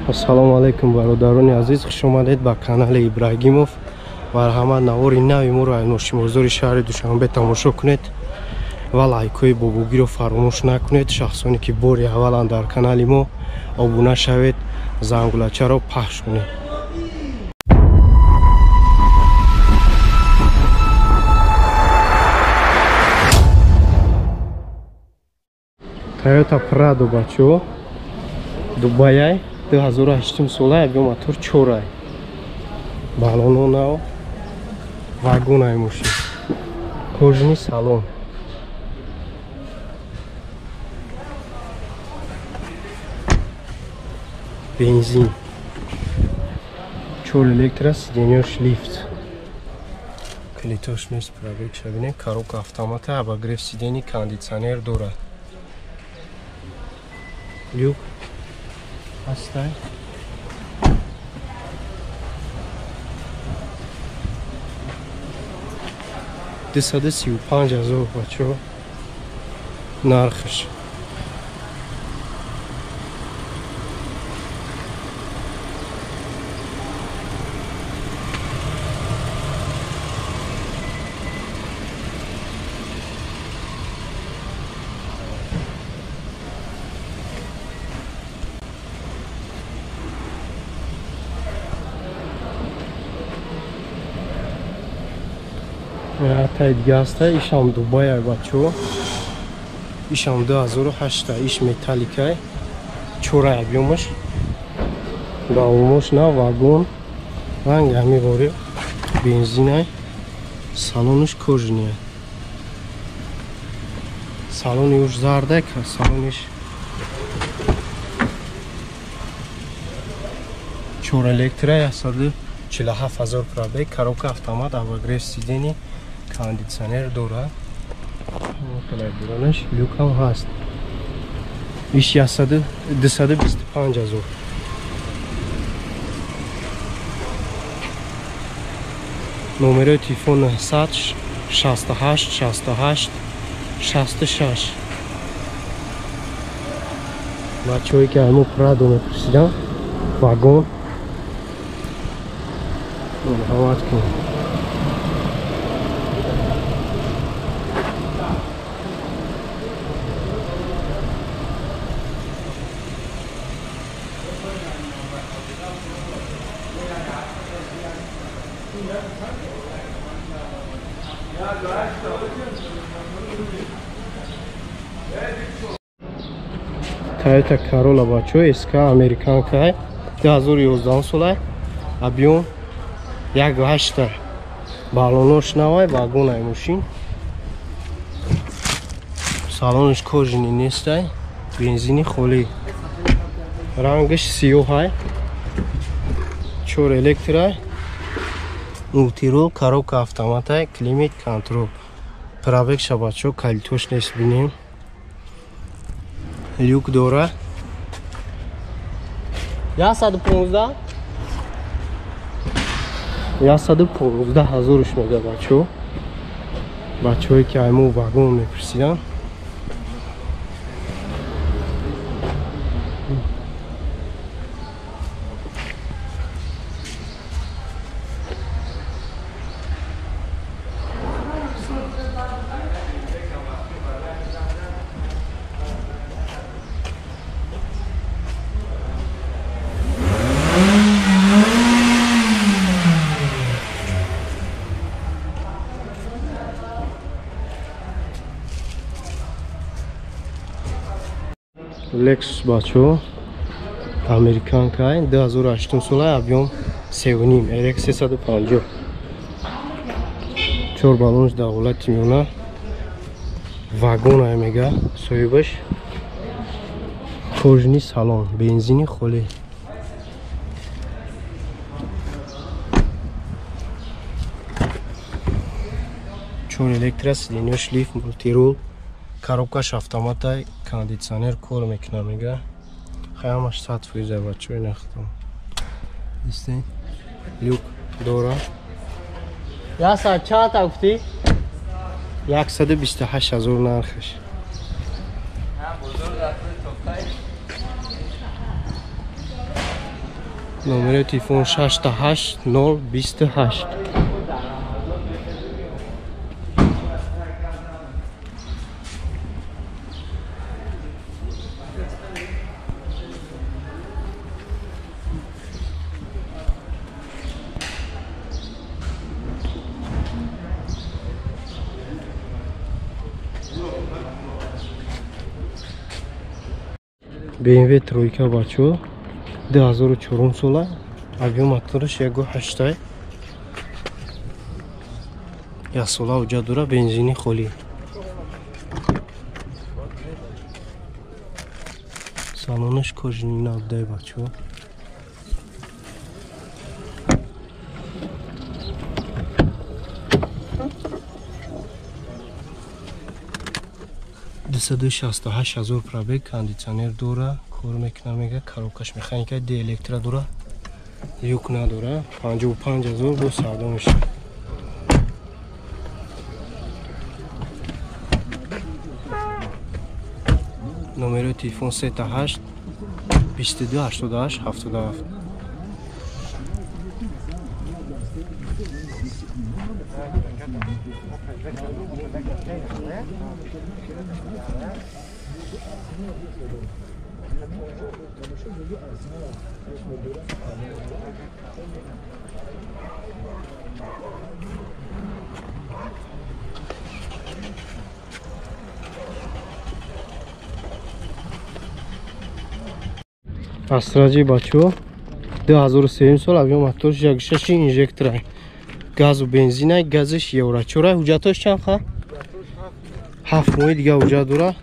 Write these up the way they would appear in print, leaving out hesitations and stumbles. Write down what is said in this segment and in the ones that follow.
Ассалому алайкум бародарони азиз, хуш омадед ба канали Ибрагимов. Марҳамат, навори нави моро аз ношимозори шаҳри Душанбе тамошо кунед ва лайкҳои бобогиро фаромӯш накунед. Шахсоне ки бори аввалан дар канали мо обуна шавед, зангулачаро пахш кунед. Toyota Prado бачо Дубайай 2008 сола, объем мотор 4, баллоно нав, вагонай мошин, кожаный салон. Бензин, 4 электро, сиденьёш лифт, калитош нест, пробег шабине, коробка автомата, обогрев сидений, кондитсионер дорад. Люк ҳастай. 235 000 бачо нархш. Тай дига ҳаста, ишам Дубайай бачо, ишам 2008, иш металликай, чорай объёмаш, давомош на вагон, ранги ҳами вори, бензинай, салонаш кожаный, салони уш зардай, салониш чор электрай, 147 000 пробег, коробка автомат, обогрев сидений, кондитсионер дорад, буронаш люкам ҳаст. Иш 225 000. Номерои телефон 968 68 66. Бачаҳое ки ҳамо Прадо мепурсидам, вагон, марҳамат кунед. Toyota Corolla бачо, СК американка, 2011 сола, объем 1.8, баллонош навай, вагонай мошин, салонаш кожаный нестай, бензини холӣ, рангаш сиёҳай, чор электрай, мультирул, коробка автоматай, климат контрол. Пробег ша бачо калитош нест, бинем, люк дора. 115, 115 ҳазорш мега бачо. Бачаҳое ки айму вагон мепурсиданд. Lexus бачо, американка, 2008 сола, объем 3.5, RX 350, чор баллонш дар ҳолати миёна, вагонай мега соҳибаш, кожаный салон, бензини холӣ. Чор электро, сиденьёш лифт, мультирул, коробкаш автоматай, кондитсионер кор мекуна мега. Ҳамаш 100% бачо, нахтам истен, люк дора. Яса чанд гуфтӣ? 128 000 нархаш. Номери телефон 68 0 28. BMW тройка бачо 2004 сола, объем мотораш 1.8, як сола уҷа дора, бензини холӣ. Салонаш кожини набудай бачо. Дусаду шасту ҳашт ҳазор пробег, кондитсионер дора, кор мекуна мега, коробкаш механика, ди электро дора, люк надора, 55 ҳазор бо савдо мешавад. Номери телефон 38 22 88 77. Астраҷи бачо 2003 сол, объем моторш 1.6 инжектора, газу бензина, газиш евро чора. Ҳуҷҷатош чанд ха? 7 моҳи дига ҳуҷҷат дора.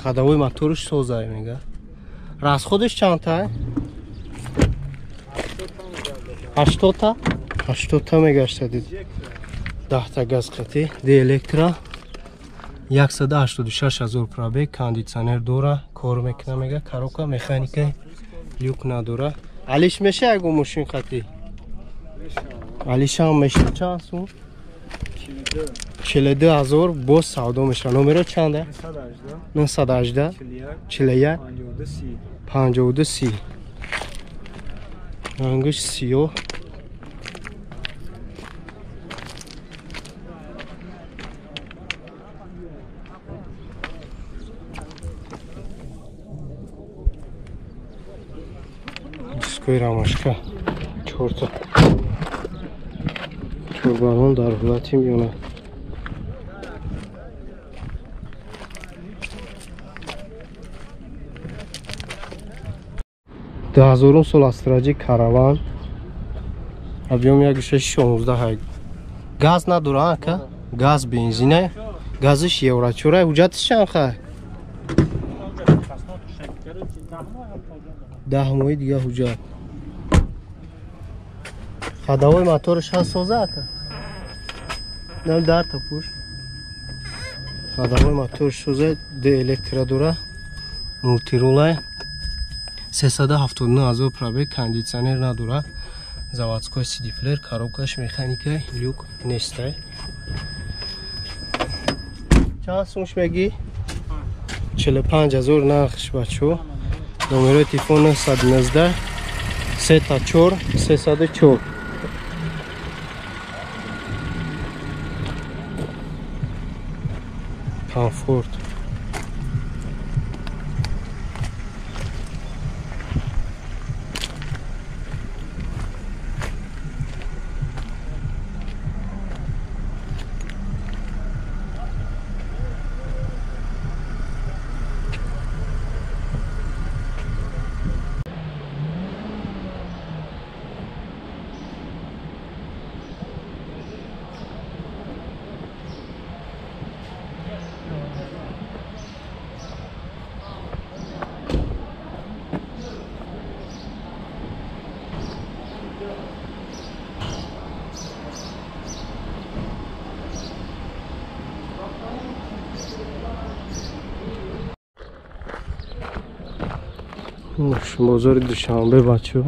Ходовой моторш созай мега. Расходаш чандта? 80 та? 80 та мегаштад. 10 та газ қатӣ, ди электро, 186 ҳазор пробег, кондитсионер дора, кор мекуна мега, коробка механика, люк надора. Алиш меша ягон мошин қатӣ? Алишам меша. Чанд сум? 42 ҳазор боз савдо меша. Номеро чанда? 918 41 52 30. Рангаш сиёҳ. Дискои рамашка чорта. Чорбалон дар ҳолати миёна. Ду сол Астраҷи караван, объем 1.6 газ надора ака, газ бензина, газиш евро чора. Ҳуҷҷатиш чанд ха? 10 моҳи дига ҳуҷҷат. Ходовой моторш ҳаст соза ака? Нам дарта пуш. Ходовой моторш соза, д электро дора, мултирулай, 379 ҳазор пробег, кондитсионер надора, заводской CD плеер, коробкаш механика, люк нестай. Чанд сумш мегӣ? 45 ҳазор нархш бачо. Номерои телефон 919 34 304. Комфорт. Бозори Душанбе бачо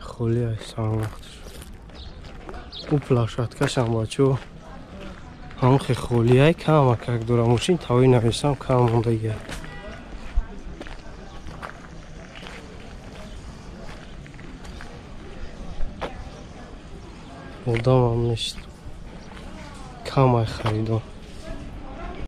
холӣ аст сарвақтш. Ӯ площадкашам бачо ҳамон хе холиай, камакак дора мошин, тавои нависам кам мондагия. Одамам нест, камай харидор.